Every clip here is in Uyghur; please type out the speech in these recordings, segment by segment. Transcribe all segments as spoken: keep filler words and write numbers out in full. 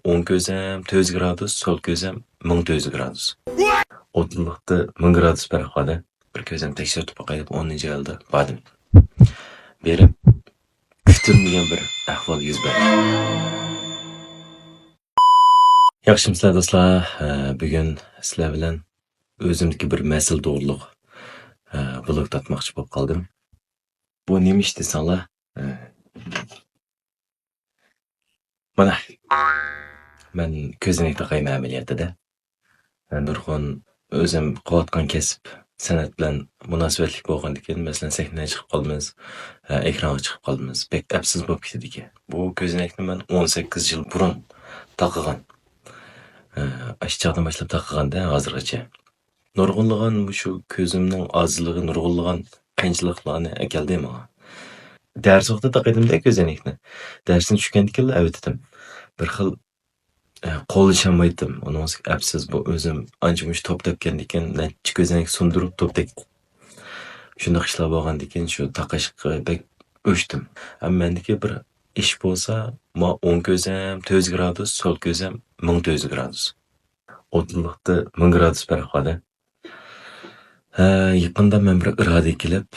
ئوڭ كۆزەم تۆت يۈز گرادۇس، سول كۆزەم مىڭ تۆت يۈز گرادۇس. ئوتتۇرىلىقتا مىڭ گرادۇس پەرق بار-دە. بىر كۆزەمنى تەكشۈرتۈپ باقاي دەپ ئونىنچى ئايدا باردىم. بېرىپ، كۈتۈلمىگەن بىر ئەھۋال يۈز بەردى. ياخشىمۇسىلەر دوستلار؟ ئە، بۈگۈن سىلەر بىلەن ئۆزۈمدىكى بىر مەسىلە توغرۇلۇق، ئە، ۋلوگ تارتماقچى بولۇپ قالدىم. بۇ نېمە ئىش دېسەڭلار، ئە، مانا، مەن كۆزەينەك تاقايمەن ئەمەلىيەتتە-دە. نۇرغۇن ئۆزۈم قىلىۋاتقان كەسىپ، سەنئەت بىلەن مۇناسىۋەتلىك بولغاندىكىن، مەسىلەن، سەھنىگە چىقىپ قالىمىز، ئېكرانغا چىقىپ قالىمىز. بەك ئەپسىز بولۇپ كېتىدىكەن. بۇ كۆزەينەكنى مەن ئون سەككىز يىل بۇرۇن تاقىغان. ئاشۇ چاغدىن باشلاپ تاقىغاندا ھازىرغىچە. نۇرغۇنلىغان مۇشۇ كۆزۈمنىڭ ئاجىزلىقى نۇرغۇنلىغان قىيىنچىلىقلارنى ئەكەلدى ماڭا. دەرس ۋاقتىدا تاقىيتتىم-دە كۆزەينەكنى. دەرستىن چۈشكەندىكىنلا ئەۋېتىتتىم. بىر خىل، ئە، قوللىشالمايتتىم. ئۇنىڭ ئۈستىگە ئەپسىز بۇ ئۆزۈم ئانچە مۇنچە توپ تەپكەندىكىن نەچچە كۆزەينەك سۇندۇرۇپ توپ تەگدى. شۇنداق ئىشلار بولغاندىكىن شۇ تاقاشقا بەك ئۆچتۈم. ئەمما مەندىكى بىر ئىش بولسا، ما ئوڭ كۆزەم تۆت يۈز گرادۇس، سول كۆزەم مىڭ تۆت يۈز گرادۇس. ئوتتۇرىلىقتا مىڭ گرادۇس پەرق بار-دە. ھە، يېقىندا مەن بىر ئىرادىگە كېلىپ،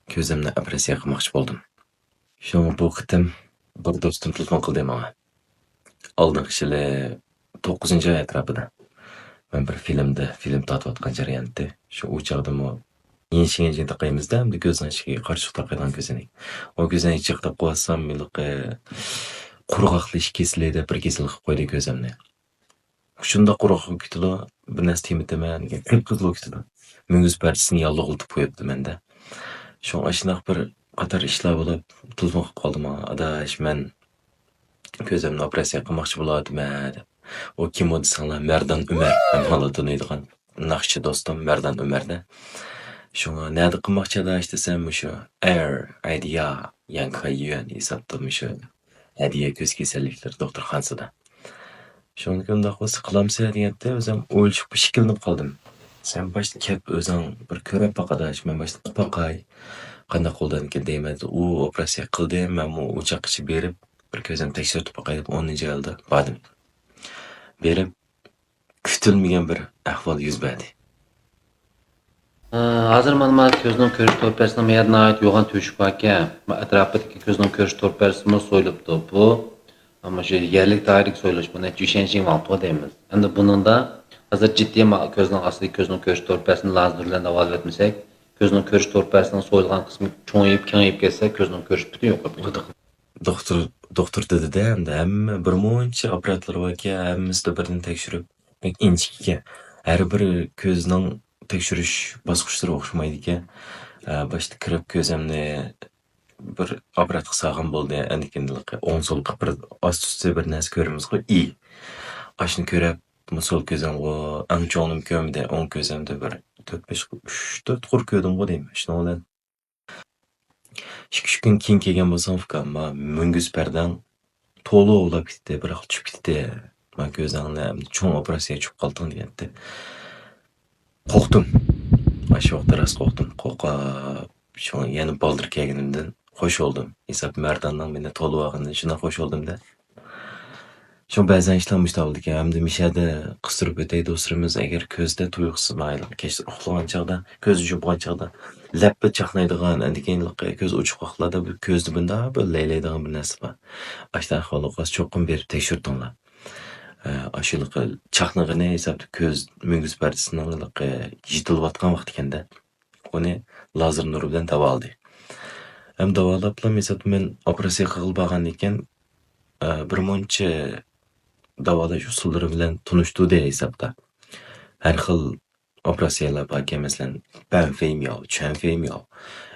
كۆزۈمنى ئوپېراتسىيە قىلماقچى بولدۇم. شۇڭا بۇ قېتىم بىر دوستۇم تېلېفون قىلدى ماڭا. ئالدىنقى يىلى توققۇزىنچى ئاي ئەتراپىدا مەن بىر فىلىمدە، فىلىم تارتىۋاتقان جەريانتى. شۇ ئۇ چاغدىمۇ يىنشىڭ يىنشىڭ تاقايمىز-دە، ئەمدى كۆزنىڭ ئىچىگە قارىچۇق تاقايدىغان كۆزنەك. ئۇ كۆزنەكنى چىقىرىپ قويسام، ھېلىقى قۇرغاقلىشىش كېسىلى دەپ بىر كېسەل قىلىپ قويدى كۆزۈمنى. شۇنداق قۇرغاق بولۇپ كېتىدۇ، بىر نەرسە تېمىتىمەن، قىپقىزىل بولۇپ كېتىدۇ. مۈڭگۈز پەردىسىنى ياللۇغلىتىپ قويۇپتۇ مەندە. شۇڭا ئاشۇنداق بىر قاتار ئىشلار بولۇپ، تېلېفون قىلىپ قالدىم ماڭا، ئاداش، مەن كۆزۈمنى ئوپېراتسىيە قىلماقچى بولۇۋاتىمەن دەپ. ئۇ كىم ئۇ دېسەڭلار، مەردان ئۆمەر، ھەممىڭلار تونۇيدىغان ناخشىچى دوستۇم مەردان ئۆمەردە. شۇڭا نەدە قىلماقچى ئاداش دېسەم، مۇشۇ ئەر ئەيدىيا يەنكاييۈەن ھېسابتا مۇشۇ ئەدىيە كۆز كېسەللىكلىرى دوختۇرخانىسىدا. شۇنىڭدىن كېيىن ئۇنداق بولسا قىلامسەن دېگەندە، ئۆزۈم ئويلىشىپ ئىككىلىنىپ قالدىم. سەن باشتا كەپ ئۆزۈڭ بىر كۆرۈپ باق ئاداش، مەن باشتا قىلىپ باقاي. قانداق بولىدىكىن دەيمەن. ئۇ ئوپېراتسىيە قىلدى، مەنمۇ ئۇ چاغقىچە بېرىپ بىر كۆزۈمنى تەكشۈرتۈپ باقاي دەپ ئونىنچى ئايدا باردىم. بېرىپ كۈتۈلمىگەن بىر ئەھۋال يۈز بەردى. ھازىر مانا، مانا كۆزنىڭ كۆرۈش تور پەردىسىنىڭ مەيەردە ناھايىتى يوغان تۆشۈك باركەن. ما ئەتراپىدىكى كۆزنىڭ كۆرۈش تور پەردىسىمۇ سويۇلۇپتۇ. بۇ، مانا شۇ يەرلىك دائىرىدىكى سويۇلۇش، بۇنى چۈشەنشىڭ ۋاڭتۇ دەيمىز. ئەمدى بۇنىڭدا ھازىر جىددىي ما-، كۆزنىڭ ئاستىدىكى كۆزنىڭ كۆرۈش تور پەردىسىنى لازېر بىلەن داۋالىۋەتمىسەك، كۆزنىڭ كۆرۈش تور پەردىسىنىڭ سويۇلغان قىسمى چوڭىيىپ، كېڭىيىپ كەتسە، كۆزنىڭ كۆرۈشى پۈتۈن يوقىلىپ كېتىدۇ. دوختۇر، دوختۇر دېدى-دە، ئەمدى ھەممە بىر مۇنچە ئاپپاراتلار باركەن، ھەممىسىدە بىردىن تەكشۈرۈپ، بەك ئىنچىكىكەن. ھەر بىر كۆزنىڭ تەكشۈرۈش باسقۇچلىرى ئوخشىمايدىكەن. ئە، باشتا كىرىپ كۆزەمنى بىر ئاپپاراتقا سالغان بولدى. ئەندىكىن ئوڭ سولغا بىر ئاستى ئۈستى بىر نەرسە كۆرىمىزغۇ، ئى. ئاشۇنى كۆرۈپ، سول كۆزەمغۇ، ئەڭ چوڭىنىمۇ كۆرمىدى، ئوڭ كۆزەمدە بىر تۆت، بەش، ئۈچ، تۆت قۇر كۆردۈمغۇ دەيمەن. شۇنىڭ بىلەن ئىككى، ئۈچ كۈن كېيىن كەلگەن بولسام، ئۇكام، ما مۈڭگۈز پەردەڭ تولا ئوۋلاپ كېتىتتى، بىراق چۈشۈپ كېتىتتى. ما كۆزۈڭنى ئەمدى چوڭ ئوپېراتسىيە چۈشۈپ قالدىڭ دېگەنتى. قورقتۇم. ئاشۇ ۋاقىتتا راست قورقتۇم. قورقۇپ، شۇڭا يەنە بالدۇر كەلگىنىمدىن خوش بولدۇم. ھېساب مەرداننىڭ مېنى تولۇۋالغىنىدىن شۇنداق خوش بولدۇم-دە. شۇڭا بەزەن ئىشلار مۇشۇنداق بولىدىكەن. ئەمدى مىشەدە قىستۇرۇپ ئۆتەي دوستلىرىمىز، ئەگەر كۆزدە تۇيۇقسىز مايىل، كەچتە ئۇخلىغان چاغدا، كۆزنى يۇمغان چاغدا لەپپە چاقنايدىغان، ئەندىكىن كۆز ئوچۇق ۋاقىتلاردا بىر كۆزدە بۇنداق بىر لەيلەيدىغان بىر نەرسە بار. ئاشۇنداق ئەھۋال بولغاچ چوقۇم بېرىپ تەكشۈرتۈڭلار. ئە، ئاشۇ چاقنىغىنى ھېسابتا كۆز مۈڭگۈز پەردىسىنىڭ يېتىلىۋاتقان ۋاقتى ئىكەندە. ئۇنى لازېر نۇرى بىلەن داۋالىدى. ھەم داۋالاپلا، مىسال، مەن ئوپېراتسىيە قىلغىلى بارغاندىن كېيىن، ئە، بىر مۇنچە داۋالاش ئۇسۇللىرى بىلەن تونۇشتۇردى ھېسابتا. ھەر خىل ئوپېراتسىيەلەر باركەن، مەسىلەن، بەنفېيمياۋ، چۈەنفېيمياۋ.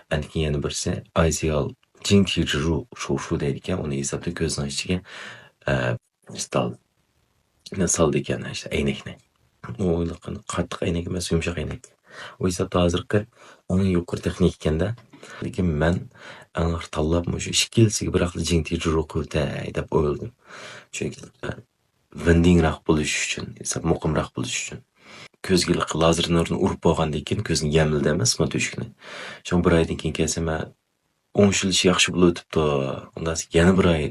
ئەندىكىن يەنە بىرسى ئايسىيال جىڭتىجىرۇ شوشۇ دەيدىكەن، ئۇنى ھېسابتا كۆزنىڭ ئىچىگە، ئە، كىرىستال سالىدىكەن، ئەينەكنى. ئۇ قاتتىق ئەينەك ئەمەس، يۇمشاق ئەينەك. ئۇ ھېسابتا ھازىرقى ئەڭ يۇقىرى تېخنىكا ئىكەندە. لېكىن مەن ئەڭ ئاخىرى تاللاپ، مۇشۇ ئىككىلىسىگە بىراقلا جىڭتىجرۇ قىلىۋېتەي دەپ ئويلىدىم. چۈنكى ۋىندىڭراق بولۇش ئۈچۈن، ھېساب مۇقىمراق بولۇش ئۈچۈن. كۆزگە لازېر نۇرىنى ئۇرۇپ بولغاندىن كېيىن كۆزنى يەملىدى ئەمەسمۇ تۆشۈكنى. شۇڭا بىر ئايدىن كېيىن كەلسە، مەن ئوڭشىلىشى ياخشى بولۇۋېتىپتۇ. ئۇنداق يەنە بىر ئاي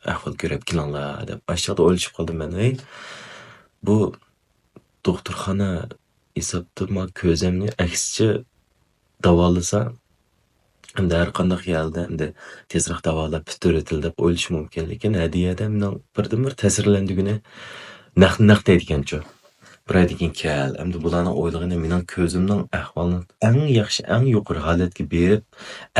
ئەھۋال كۆرۈپ كېلىڭلار دەپ، ئاشۇ چاغدا ئويلىشىپ قالدىم مەن، ھەي، بۇ دوختۇرخانا ھېسابتا ما كۆزەمنى ئەكسىچە داۋالىسا، ئەمدى ھەر قانداق يەردە ئەمدى تېزراق داۋالاپ پۈتتۈرۈۋېتىلى دەپ ئويلىشى مۇمكىن، لېكىن ھەدىيەدە مېنىڭ بىردىنبىر تەسىرلەندۈرگىنى نەق، نەق دەيدىكەنچۇ. بىر ئايدىن كېيىن كەل، ئەمدى بۇلارنىڭ ئويلىغىنى مېنىڭ كۆزۈمنىڭ ئەھۋالىنىڭ ئەڭ ياخشى، ئەڭ يۇقىرى ھالەتكە بېرىپ،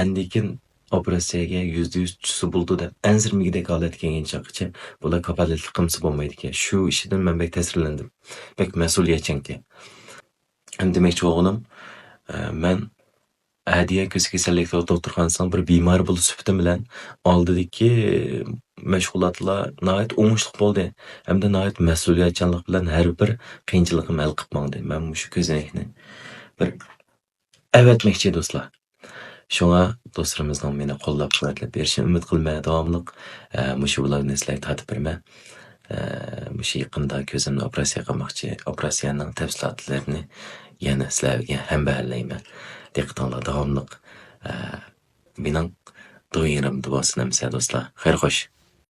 ئەندىكىن ئوپېراتسىيەگە يۈزدە يۈز چۈشسە بولىدۇ دەپ ئەنسىرىمىگۈدەك ھالەتكە كەلگەن چاغقىچە بۇلار كاپالەتلىك قىلمىسا بولمايدىكەن. شۇ ئىشىدىن مەن بەك تەسىرلەندىم. بەك مەسئۇلىيەتچانكەن. ئەمدى دېمەكچى بولغىنىم، ئە، مەن ئەدىيە كۆز كېسەللىكلىرى دوختۇرخانىسىنىڭ بىر بىمارى بولۇش سۈپىتىم بىلەن ئالدىدىكى مەشغۇلاتلار ناھايىتى ئوڭۇشلۇق بولدى ھەمدە ناھايىتى مەسئۇلىيەتچانلىق بىلەن ھەر بىر قىيىنچىلىقىمنى ھەل قىلىپ ماڭدى. مەن مۇشۇ كۆزەينەكنى بىر ئەۋەتمەكچى، دوستلار. شۇڭا دوستلىرىمىزنىڭ مېنى قوللاپ-قۇۋۋەتلەپ بېرىشىنى ئۈمىد قىلىمەن. داۋاملىق، ئە، مۇشۇ ۋىلاگنى سىلەرگە تارتىپ بېرىمەن. ئە، مۇشۇ يېقىندا كۆزۈمنى ئوپېراتسىيە قىلماقچى. ئوپېراتسىيەنىڭ تەپسىلاتلىرىنى يەنە سىلەرگە ھەمبەھىرلەيمەن. دىققىتىڭلار داۋاملىق، ئە، مېنىڭ دويۇنۇمدا بولسۇن ئەمىسە، دوستلار. خەير خوش.